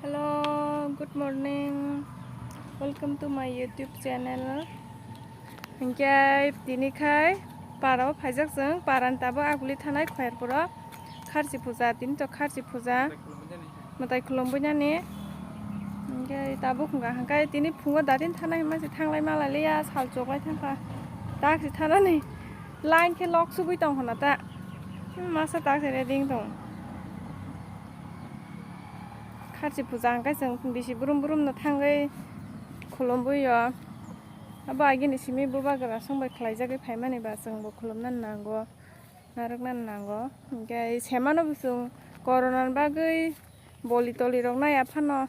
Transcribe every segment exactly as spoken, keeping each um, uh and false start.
Hello, good morning. Welcome to my YouTube channel. Hinkhe tini khai parao phaijak chwng, parani tabuk aguli thanai Khoyarpuro kharchi puja, tini to kharchi puja. Mwtai khulumbuinani. Hinkhe tabuk hwnka hwnkhai tini phungo datin thanai hinma se thanglai malai liya, sal choklai thangkha. Tak se thanani line khe lok sugui tong khna ta. Hmm, masa tak se ready wng tong. Kharchi puja hwnkhai chwng bisi brum brum no thangwi khulumbuio. Abo agini simi bubagra songbai khlaijagwi phaimani ba chwngbo khulumnani nango, narwknani nango. Hinkhe semano bo chwng corona ni bagwi boli toli rok naiya phano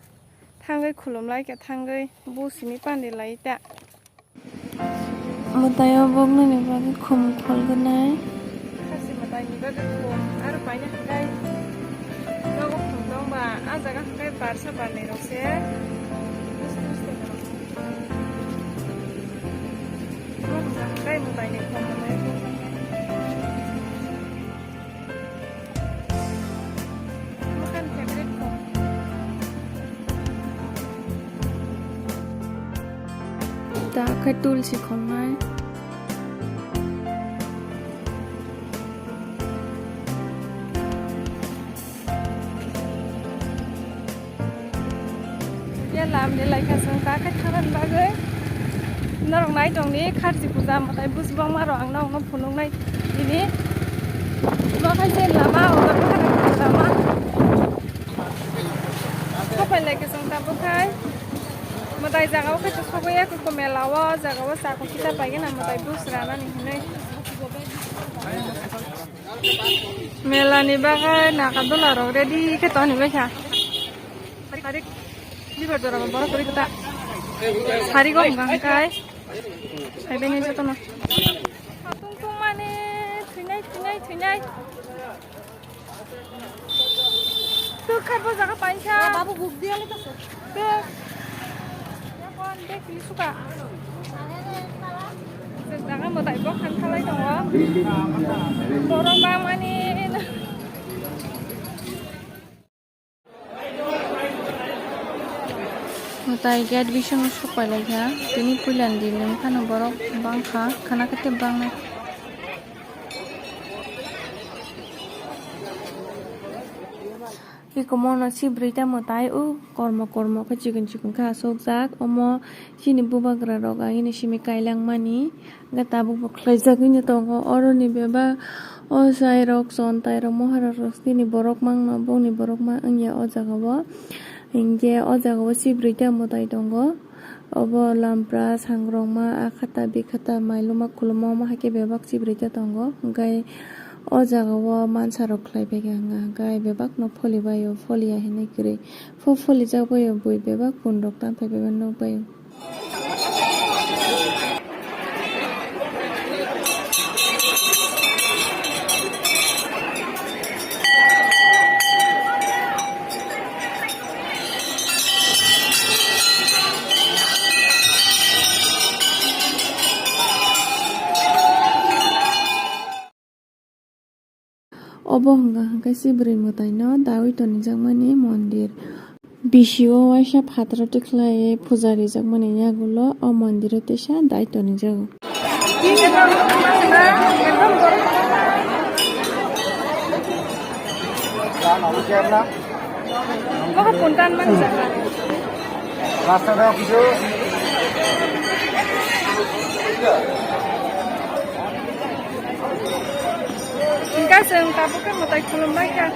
thangwi khulumlaikha, thangwi bu simi pandi lai ta. Mwtaio boknani bagwi khum pholgwnai. Khasi mwtaini bagwi khum, aro paina hwnkhe nogo khum tongba, ah jaga hwnkhe barsa barnai rok se. Bus bus tongma rok. Nogo hwnkhe mwtaini khum, mwtaini khum. Ta khe tulsi khongnai. Ye lam de lai kha chwng ta khe thangna bagwi. Norok nai tong ni kharchi puja mwtai bus bangma rok ang nokno phunuknai tini. Bo khai se lama o lama. Khopai lai khe chwng ta bo khai. Mwtai jaga o khai to sogwi ya khe mela o jaga o chakung kita pai gana mwtai bus rana ni hinwi. Mela ni bagwi naka dola rok ready khe toni bai kha. Sari, sari, liver jora borok kwrwi kwta. Sari go hwnka hwnkai. Saibeni jotono. Tungtung mani, thwinai, thwinai, thwinai. Tuk khai bo jaga paisa. Babu buk dia le kaso. Tuk. Yakon bek pili suka. Jaga mwtai bo khan khalai tongo. Borok bangmani. Mwtai gate bisingo sok pai lai kha. Tini puila ni din wng phano borok bang kha, khana khe tei bang nai. Eko mono si bwrwi ta mwtai o kormo kormo khe chikon chikon khe asokjak. Omo chini bubagra rok agini simi kailang mani. Hwnkhe tabuk bo khlaijagwino tongo. Oroni bebak o chai rok, chontai rok, mohara rok, chini borok mangno, bongni borok ma wngya o jaga o. Hinkhe o jaga o chibrwi ta mwtai tongo. Obo lampra, sangrongma, akhata, bikhata, mailuma, khuluma, omo hai khe bebak chibrwi ta tongo. Hinkhe o jaga o mansa rok khlai phaikha wngkha, hinkhe bebak no pholi bai o, pholi ya hinwi kwrwi. Pho pholi jak bai o, bui bebak pun rok tang phai bebak nuk bai o. Obo hwnka hwnkhe Chibrwi mwtaino daui tonijakmani mondir. Bisio waisa phataro tikhlai puja rijakmani yagulo o mondiro teisa daui tonijago. Obo puntan manjak. Rasta da kisu. Hingke chwng tabuk khe mwtai khulumbai kha.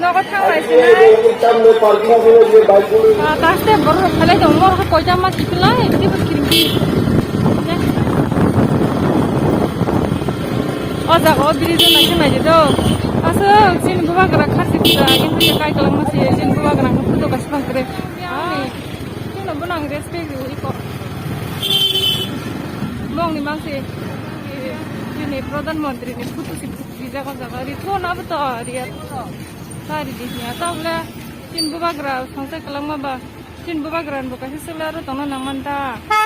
Nogo thang lai sinai. Ah, taste borok phalai tong, mor ha koita ma tikilai, tei bo kirim kirim. O jaga o bridge nai khe nai di do. Aswk chini bubagra khasi kisa, yang khe kai kalang ma si, chini bubagra khe photo kaisa pang kre. Ani, chini bo nang respect ri iko. Bongni mangsi, chini Pradhan Mantri ni photo si rijak o jaga. Ri tho na bo to, ri ya to. Ta ri di ya ta bole, chini bubagra songsa kalang ma ba. Chini bubagra ni bo kaisa sila ro tongna nang man ta.